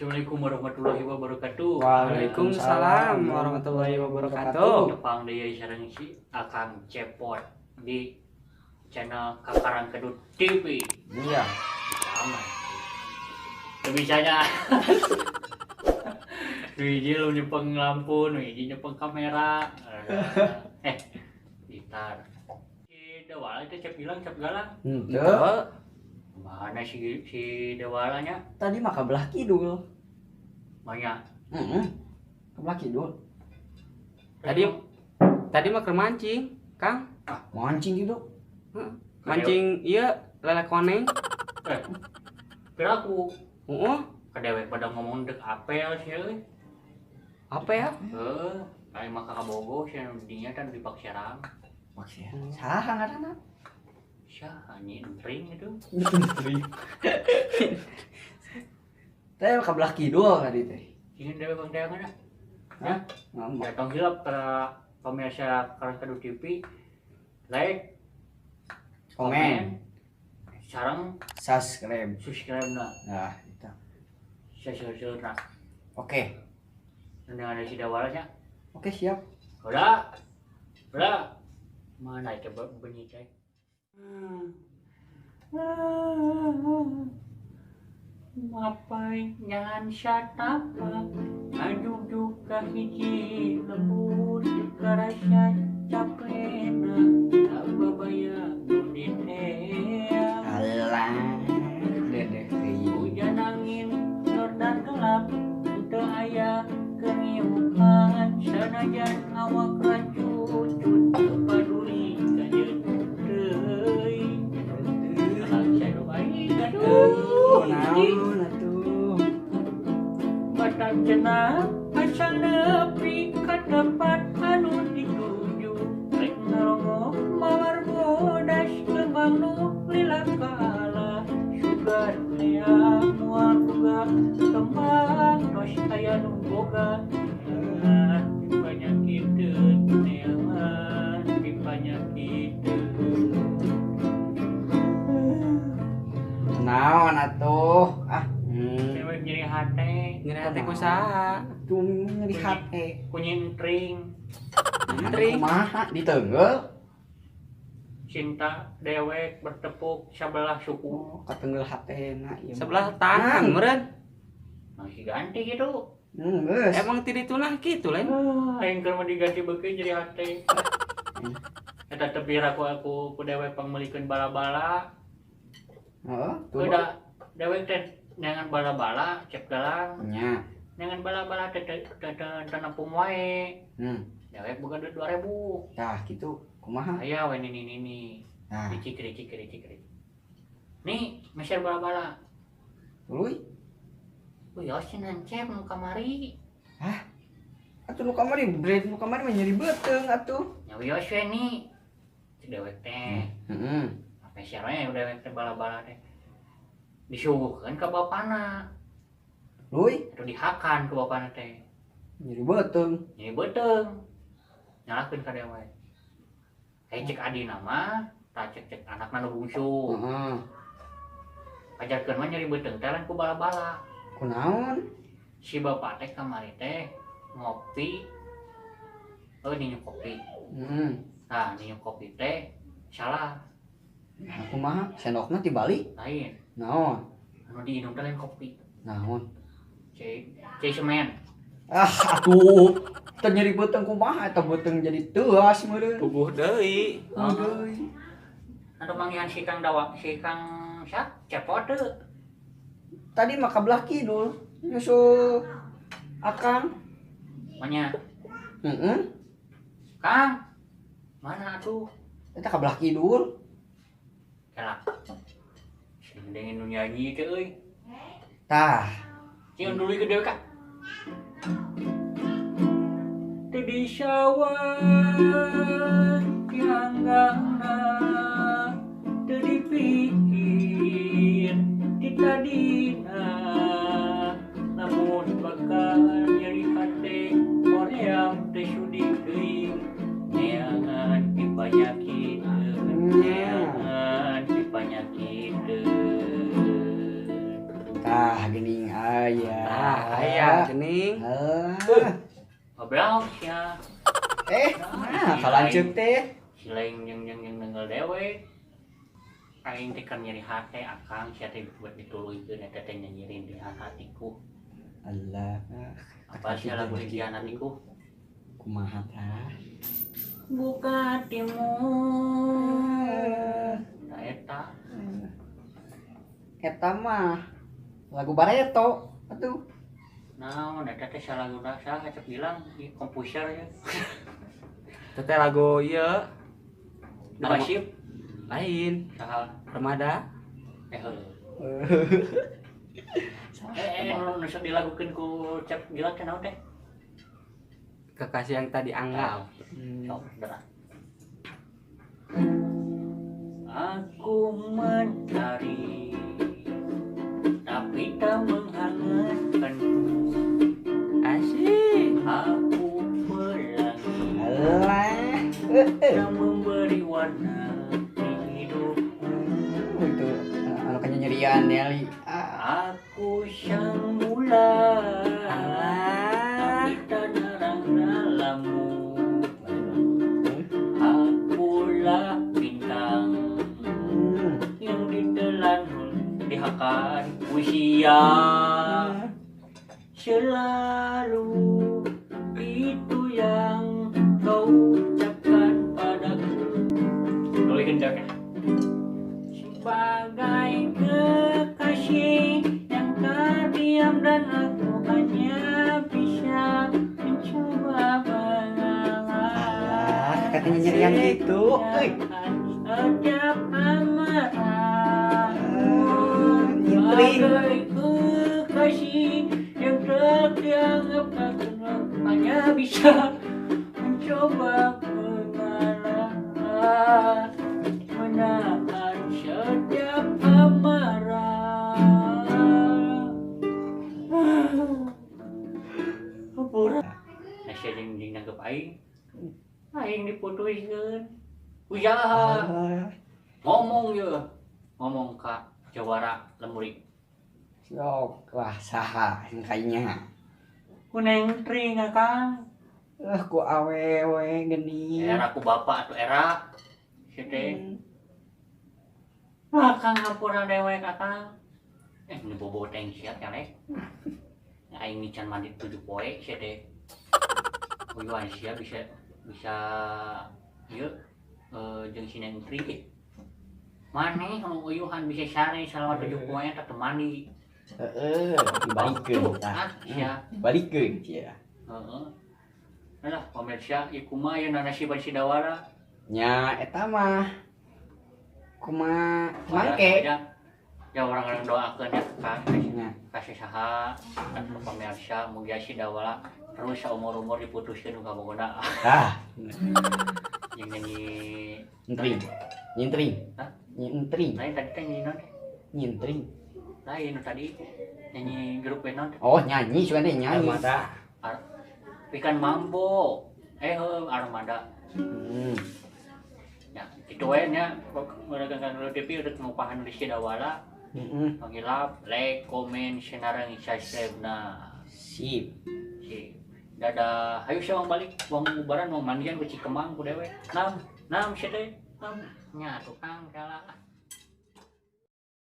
Assalamualaikum warahmatullahi wabarakatuh. Waalaikumsalam warahmatullahi wabarakatuh. Tepang deui sareng si Akang Cepot di channel Kakarang Kedut TV. Iya. Sama. Teu bisanya. Nu hiji lu nyepeng lampu, nu hiji nyepeng kamera. Gitar. Si Dewala itu cep bilang cep galang. Henteu. Mana si Dewalanya? Tadi mah ka belah kidul. Banyak. Heeh. Ka belah kidul. Tadi mah keur mancing, Kang. Ah, mancing gitu. Heeh. Mancing ieu lele koneng. Piraku. Heeh. Ka dewek pada ngomong dek apel sih euy. Apel? Heuh, aing mah ka Bogo sih anu dinya kan di Paksirang. Paksirang. Saha ngaranna? Syah, anjing entring itu. Entring. Teh ka belah kidul tadi teh. Ingin dewek bang deang mana? Hah? Ya, tong hilap para pemirsa Karang Kedut TV, like, komen, sareng subscribe. Subscribe na. Nah, itu. Seueur-seueurna. Oke. Dengan ada si Dewalanya. Oke, siap. Udah. Udah. Mana itu bunyi cai? Mapai nyan satapa aduh ka hiji lembut karasa capena ababaya ditea. Alah dedeh teh. Hujan angin lor dan gelap teu aya kengiuhan sanajan awak racucut teu paduli kajeun deui. Aduh, naon atuh. Batang cenah asal nepi ka tempat anu dituju. Rek ngarongok mawar bodas kembang nu lila kala. Sugan rea moal boga kembang tos aya nu boga. Neangan pipanyakiteun, neangan pipanyakiteun. Naon atuh? Ah, cewek nyeri hate. Nyeri hate ku saha? Tuh nyeri hate. Kunyi entring. Entring. Kumaha diteungeul? Cinta dewek bertepuk sebelah suku. Oh, katengeul hatena ieu. Sebelah tangan meureun. Masih ganti gitu. Geus. Emang ti ditunah kitu lain. Ah, aing keur mah diganti beukeun nyeri hate. Eta teh pira ku aku ku dewek pangmeulikeun bala-bala. Heeh, tuh. Udah dewek teh neangan bala-bala cep galang. Nya. Neangan bala-bala teh teh teh nempung wae. Dewek boga duit 2000. Tah kitu kumaha? Aya we nini nini. Nah. Dicik dicik dicik. Nih, meser bala-bala. Tuluy. Wih, ya si nancep nu kamari. Hah? Atuh nu kamari bread nu kamari mah nyeri beuteung atuh. Nya wios we nih. Cek dewek teh. Heeh. Mesernya udah teh bala-bala teh. Disuguhkeun ka bapana. Luy, atau dihakan ku bapana teh. Nyeri beuteung. Nyeri beuteung. Nyalahkeun ka dewek. Kayak cek adina mah, tah cek anakna nu bungsu. Heeh. Ajarkeun mah nyeri beuteung teh lain ku bala-bala. Kunaon? Si bapak teh kamari teh ngopi. Oh, ninyu kopi. Heeh. Nah, ninyu kopi teh salah. Nah, kumaha? Sendokna tibalik? Lain. Naon? Anu diinum teh lain kopi. Naon? Cai semen. Ah, atuh. Teu nyeri beuteung kumaha eta beuteung jadi teuas meureun. Puguh deui. Puguh deui. Anu manggihan si Kang Dawa, si Kang Sya Cepot teu. Tadi mah ka belah kidul nyusul Akang. Manya? Heeh. Kang. Mana atuh? Eta ka belah kidul. Kelak. Sing dengen nu nyanyi teh euy. Tah. Cing dulu ke dewe ka. Teu disawang tianggangna teu dipikir ti tadina namun bakal nyeri hate hoream teu sudi teuing neangan pipanyakiteun neangan pipanyakiteun. Tah geuning aya. Tah Nah, kalanceuk teh. Si lain jeung nenggel dewek. Aing teh keur nyeri hate akang sia teh buat dituluykeun eta teh nyirin di hatiku. Allah. Apa sih lagu hianatiku? Kumaha tah? Buka hatimu. Nah eta. Eta mah lagu Bareto atuh. Naon eta teh salaguna saha cek bilang di komposer ya. Eta teh lagu ieu. Pasif lain. Saha? Armada. Nu sok dilagukeun ku Cep Gilang teh naon teh? Kekasih yang tadi anggap. Sok berat. Aku mencari tapi tak menghangatkanku. Asyik. Aku pelangi. Alah. Tak memberi warna di hidupku. Itu anu kanyanyerian Nelly. Aku sang bulan. Tapi tak nerang dalammu. Akulah bintang yang ditelan dihakan usia. Selalu itu yang kau ucapkan padaku. Tulikan jaga. Sebagai kekasih yang terdiam dan aku hanya bisa mencoba mengalah. Alah, katanya nyerian gitu. Setiap amarah nyentring. Sebagai kekasih yang terdiam aku hanya bisa mencoba mengalah, menahan setiap amarah. Hampura. Nah, sia jeung nanggep aing. Aing diputuskeun. Ujaha. Ngomong ye. Ngomong ka jawara lemburi. Sok wah saha kayaknya. Ku neng tring akang. Ku awewe geuning. Era ku bapak atuh era. Si teh. Akang hampura dewek akang. Ini bobo teng sia kelek. Aing can mandi 7 poe sia teh. Uyuan sia bisa ieu jeung si neng tring ge. Maneh nu uyuhan bisa sare selama 7 poe eta teu mandi. Heeh, dibalikeun tah. Sia. Dibalikeun sia. Heeh. Alah pemirsa, ieu kumaha ieu nasiban si Dawara? Nya eta mah kumaha mangke. Ya orang-orang doakeun ya Kang. Kasih saha anu pemirsa mugia si Dawara terus saumur-umur diputuskeun nu kabogona. Tah. Jeung nyanyi nyentring. Nyentring. Hah? Nyentring. Lain tadi teh nyanyi naon teh? Nyentring. Lain nu tadi nyanyi grup band naon teh? Oh, nyanyi sugan teh nyanyi. Armada. Pikan Mambo. Heuh Armada. Ya, kitu we nya meureun Dulu TV udah ngupahan si Dawara. Heeh. Panggilap, like, komen, share, subscribe na. Sip. Sip. Dadah. Hayu sia wang balik, wang ubaran wang mandian ku Cikemang ku dewek. Nam, nam sia teh. Nam. Nya tukang kalah.